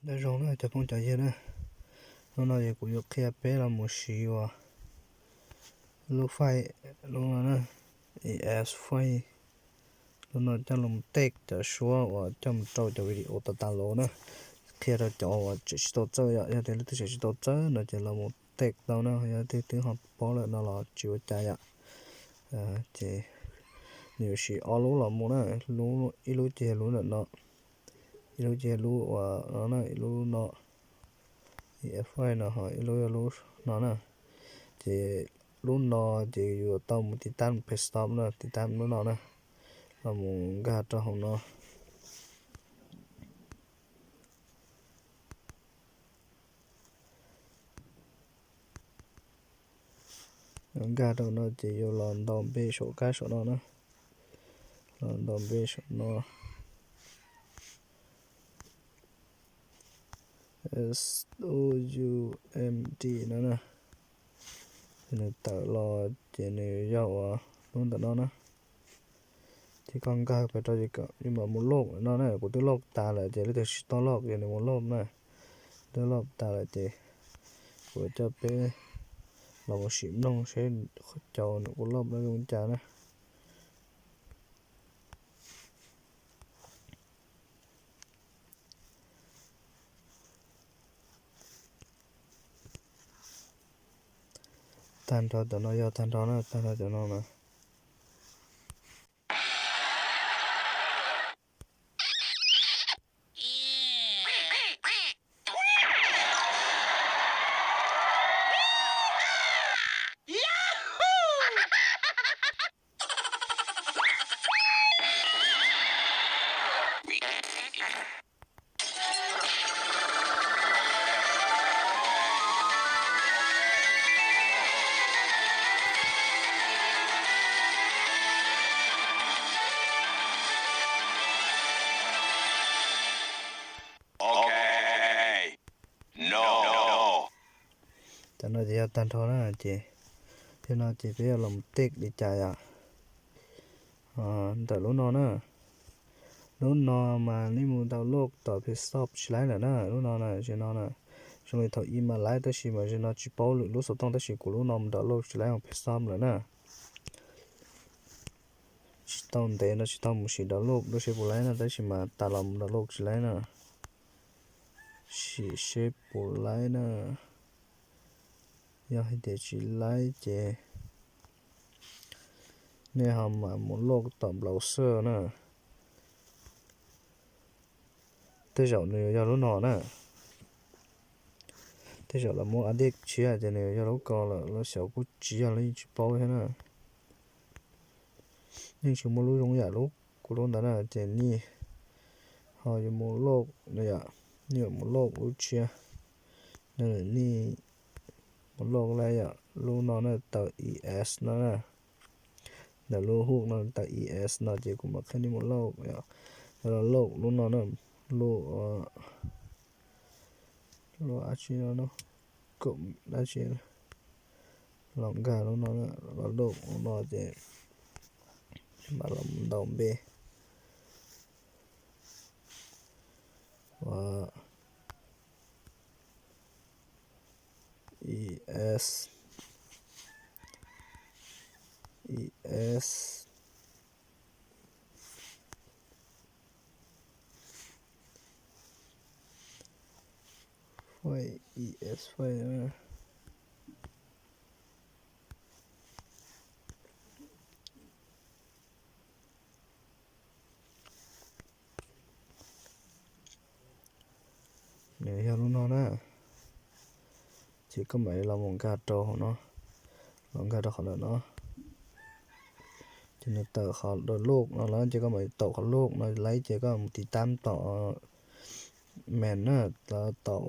Nyob zoo na cov phooj cov ywg na, hnub no ces kuv yuav qhia peb los mus siv uas lub file, lub no na, E S file, lub no coj los text cov suab uas coj mus rau cov video tas tas los na. Qhia rau cov uas tseem tsis tau txawj yom, yog tias leej twg tseem tsis tau txawj no ces los mus text tau na, yog leej twg twb ho paub lawm no los tsis ua cas yom. Ces nws yuav siv ob lub los mus na, ib lub ces yog lub ntawm no, ib lub ces yog lub uas no na, ib lub no, E S file no ho ib lub yog lub no na. Ces lub no ces yuav tau mus tiv tab page stop na, tiv tab lub no na, los mus nkag rau hauv no. Nkag rau no ces yuav los ntaus npe saum kab saum no na, los ntaus npe saum no, S O U M D no na. Nws tawm los ces nws yog uas lub ntawm no na. Ces koj nkag pem rau ces koj mam mus load no na, kuv twb load tas lawm ces leej twg tsis tau load ces nws mus load na. Twb load tas lawm ces kuv coj peb los mus sim mloog seb qhov cau nws kuv load no zoo cas na. Tag nrho cov no yog tag nrho na, tag nrho cov no na. Cov no ces yog tag nrho na, ces yog no ces peb yuav los mus text li cas yom. Ntawm lub no na, lub no mas nej mus download tom Play Store tsis laib lawm na, lub no na, zaum no na. Zoo li thaum ub mas laib tab sis mas zaum no tsis paub lwm lub xov tooj tab sis kuv lub no mus download tsis laib hauv Play Store lawm na. Tsis tau ntev no tsis tau mus sim download lub seb puas laib na, tab sis mas tas los mus download tsis laib na. Sim seb puas laib na. Yog hais tias tsis laib ces nej ho mam mus load tom browser na. Tej zaum nws yuav yog lub no na. Tej zaum lawv muab update tshiab ces nws yuav yog lub ko lawm los xyov, kuj tsis yog los yeej tsis paub thiab na. Yeej tsis muaj lub zoo yam lub kuv lub ntawd na, ces nej ho yuav mus load no yom, nej yuav mus load lub tshiab. Nej mus load lawm yom, lub no na, tawm E S no na. Ntawm lub hook no tawm E S no ces kuv mam qhia nej mus load yom. Los load lub no na, lub, lub dab tsi no, kom dab tsi, los nkag lub no, los load lub no ces mam los ntaus npe ua E S, E S, file, E S file. Nws yog lub no na, ces koj mam li los mus nkag rau hauv no, los nkag rau qhov ntawm no. Ces nws tawm qhov download no lawm ces koj mam li taum qhov load no laib ces koj mus tiv tab tom main na, tom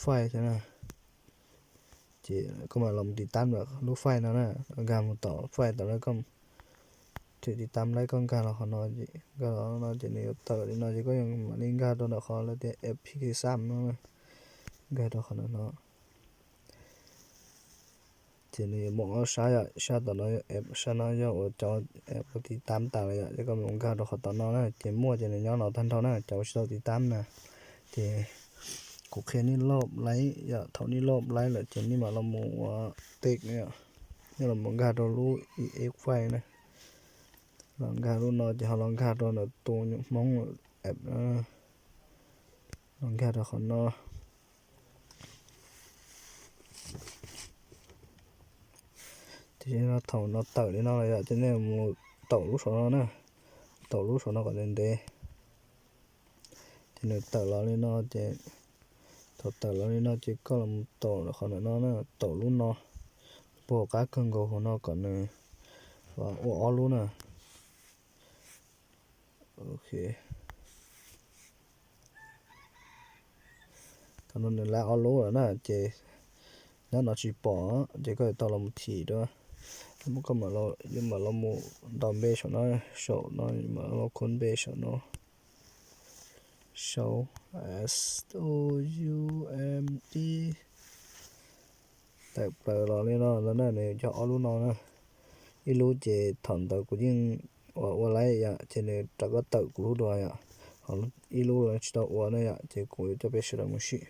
file thiab na. Ces koj mam los mus tiv tab ntawm lub file no na, nkag mus tom file tom no, koj thwm tiv tab laib koj nkag los qhov no, nkag los no ces nws yuav tawm li no ces koj yuav mam li nkag rau ntawm qhov lawv tias Epic Exam no, nkag rau qhov ntawm no. Ces nws yuav muaj ob sab yom, sab tom no, sab no yog uas cov app tiv tab tas lawm yom, ces koj mus nkag rau qhov tom no na, ces muaj ces nws nyob no tag nrho na, cov uas tsis tau tiv tab na. Ces Kuv qhia nej loj laib yom, thaum nej loj laib lawm ces nej mam los mus ua tij, nej los mus nkag rau lub i f file na. Los nkag lub no ces ho los nkag rau ntawm tus nyuam Hmoob app, los nkag rau qhov no. Ces no thaum no tawm li no lawm yom, ces nej mus taum lub saum no na, taum lub saum no kom ntev ntev. Ces nws tawm los li no ces, thaum tawm los li no ces koj los mus taum qhov ntawm no na, taum lub no, puag qab kawg nkaus hauv no kom nws ua ob lub na. Ok. Thaum no nws laib ob lub lawm na ces nyob no tsis pom, ces koj yuav tau los mus thim dua. Koj mam, yuav mam los mus ntaus npe saum no, saum no mam los khub npe saum no. Sau S O U M D. Tawm plaws los li no na, nws yog ob lub no na. Ib lub ces thaum ntawd kuv yeej ua ua laib yom, ces nws rov qab tawm kuv lub dua yom. Ho ib lub los tsis tau ua na yom, ces kuv yuav coj peb sawv daws mus sim.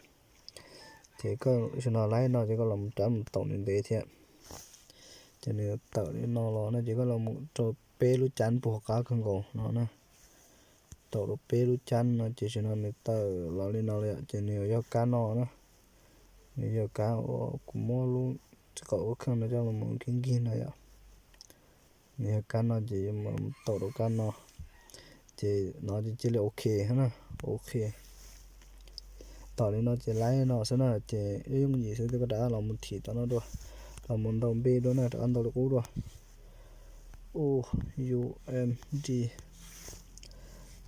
Ces koj zaum no laib no ces koj los mus rov mus taum nws ntev thiab. Ces nws tawm li no los no ces koj los mus rau peb lub cab puag qab kawg nkaus no na. Taum rau peb lub cab no ces zaum no nws tawm los li no lawm yom, ces nws yog kab no na. Nws yog kab uas kuv muab lub txiv qaum ua kheej no coj los nkig nkig no yom. Nws yog kab no ces yuav mus taum rau kab no. Ces no ces cia li ok na, ok. Taum li no ces laib no xwb na, ces yooj yim xwb, koj rov qab los mus thim tom no dua, los mus ntaus npe dua na, rov qab ntaus li qub dua. U U M D.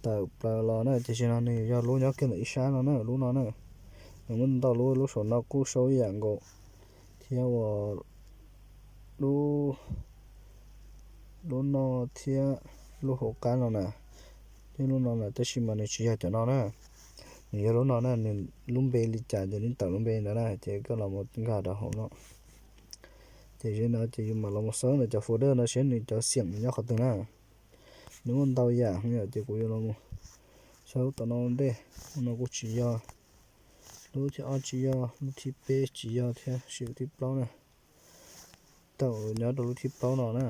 Tawm plaws los na, ces zaum no nws yog lub nyob kiag ntawm ib sab no na, lub no na. Nws muab ntau lub, lub saum no kuj sau ib yam nkaus thiab uas lub, lub no thiab lub hauv qab no na, thiab lub no na, tab sis mas nws tsis yog cov no na. Nws yog lub no na, nws lub npe li cas ces nws tawm lub npe ntawd na, ces koj los mus nkag rau hauv no. Ces zaum no ces yus mam los mus xawb ntawm cov folder no seb nws cov xiam nws nyob qhov twg na. Nws muaj ntau yam yom, ces kuv yuav los mus xawb tom no ntej. Lub no kuj tsis yog, lub thib ob tsis yog, lub thib peb tsis yog thiab, sim lub thib plaub na. Tau, nyob rau lub thib plaub no na.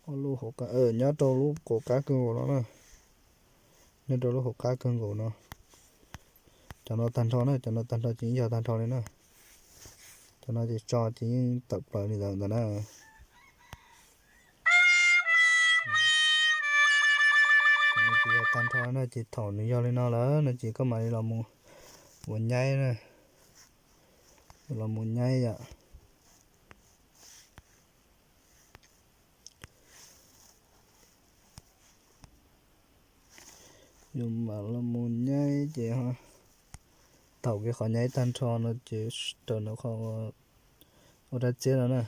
Nyob rau lub hauv qab kawg nkaus no na. Nyob rau lub hauv qab kawg nkaus no. Cov no tag nrho na, cov no tag nrho ces yeej yog tag nrho li na. Cov no ces tso ces yeej tawm plaws li ntawd ntag na. Cov no ces yog tag nrho na, ces thaum nws yog li no lawm no ces koj mam li los mus ua nyaib na. Los mus nyaib yom. Yus mam los mus nyaib ces thaum kiag qhov nyaib tag nrho no ces raws nws qhov ua dab txiab no na.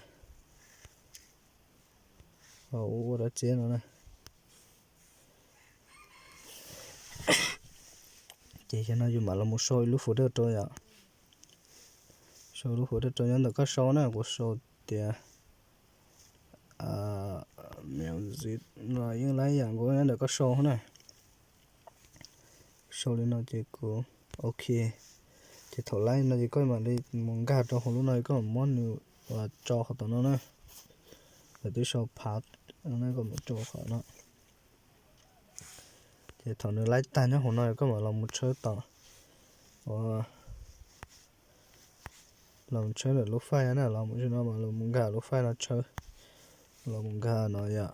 Ua dab txiab no na. Ces xyov no yus mam los mus sau ib lub folder rau yom. Sau lub folder rau nyob ntawm koj sau na, kuv sau tias music no yeej laib yam nkaus nyob ntawm koj sau na. Sau li no ces kuv ok. Ces thaum laib no ces koj mam li mus nkag rau hauv lub no, koj mam muab nws tso qhov tom no na. Lawv twb sau path na, koj mam tso qhov no. Ces thaum nws laib tag nyob hauv no koj mam los mus tshawb tom, los mus tshawb lawm lub file na, los mus no mas los mus nkag lub file no tshawb, los mus nkag no yom.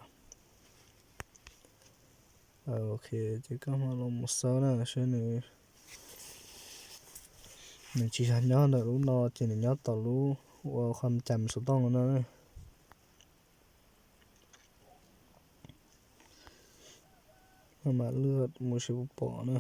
Ok, ces koj mam los mus xawb na seb nws, nws tsis yog nyob ntawm lub no ces nws nyob tom lub ua qhov cas xov tooj no na. Mam lwj mus seb puas pom na.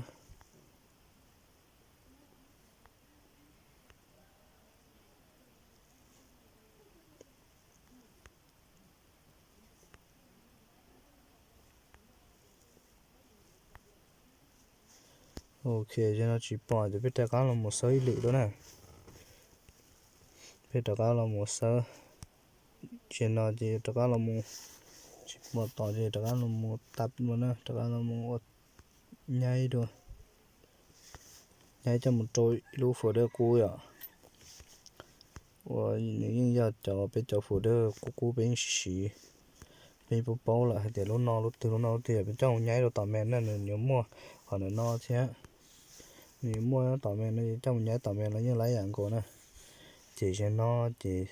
Ok, ces no tsis pom ces peb rov qab los mus xawb ib lwm dua na. Peb rov qab los mus xawb, ces no ces rov qab los mus, tsis pom tos ces rov qab los mus tap dua na, rov qab los mus ua nyaib dua. nyaib coj mus rau ib lub folder qub yom. Uas nws yeej yog cov peb cov folder qub qub peb yeej siv siv, peb yeej paub paub lawm hais tias lub no lub twg lub no lub twg yom, peb coj mus nyaib rau tom me na nws yuav muaj qhov ntawm no thiab. Nws yuav muaj tom me no ces coj mus nyaib tom me los yeej laib yam nkaus na. Ces zaum no ces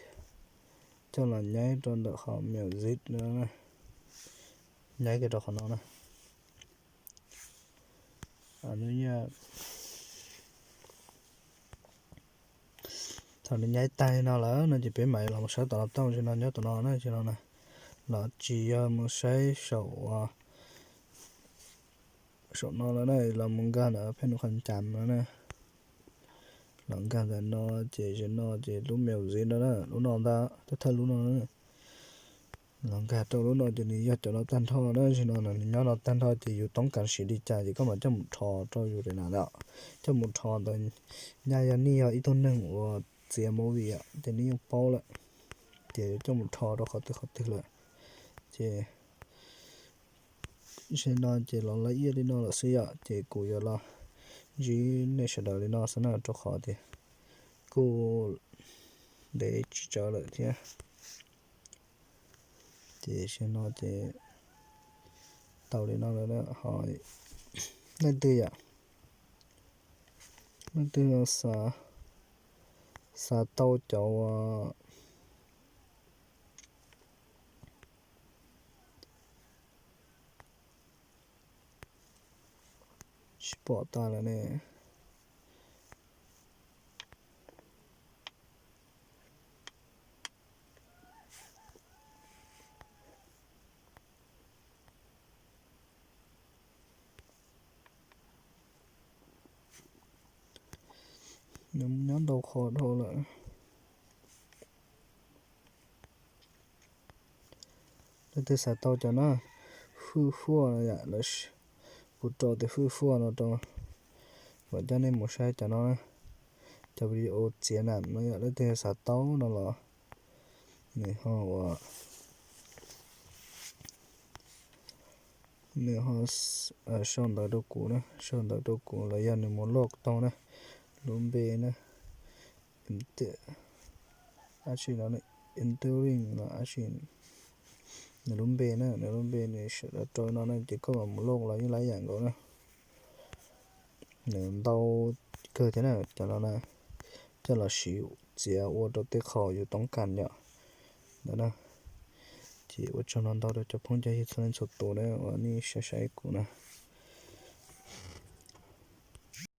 coj los nyaib rau ntawm qhov music no, nyaib kiag rau qhov no na. Thaum nws nyaib tag li no lawm no ces peb mam los mus saib tom no tau, tam no nyob tom no na, tam no na. Los tsis yog mus saib saum, saum no lawm na, los mus nkag ntawm peb nws qhov ncas no na. Los nkag ntawm no ces tam no ces lub music no na, lub no ntag, thawj thawj lub no na. Los nkag rau lub no ces nws yog cov no tag nrho na, tam no nws nyob no tag nrho ces yus toob kas siv li cas ces koj mam coj mus rho rau yus li na. Coj mus rho ntawd, nyaj yog nej yog ib tug neeg uas txiav movie ces nej yeej paub lawm, ces coj mus rho rau qhov twg qhov twg lawm. Ces tam no ces los lawv iab li no lawm xwb yom, ces kuv yuav los ntsib nej sawv daws li no xwb na, rau qhov tias kuj ntev tsis tsawg lawm thiab. Ces tam no ces tau li no lawm ho, leej twg yom, leej twg xav tau cov tsis pom tas lawm ne. Nws nyob ntau qhov dhau lawm. Leej twg xav tau cov no, hwj huaj no yom, kuv rau tias hwj huaj no rau, kom coj nej mus saib cov no, cov video txiav nam no yom, leej twg xav tau no los nws ho ua nws ho sau ntawv rau kuv na, sau ntawv rau kuv los yog nws mus loj tau na, lub npe na, dab tsi no, entering no, nws lub npe na, nws lub npe nws sawv daws rau no na, ces koj mam mus loj los yeej laib yam nkaus na. Nws ntau kawg thiab na, cov no na, coj los siv txiav ua rau tej qho yus toob kas yom ntawd na. Ces ua tsaug no ntau rau cov phooj cov ywg txhua leej txhua tus na uas nej saib saib kuv na.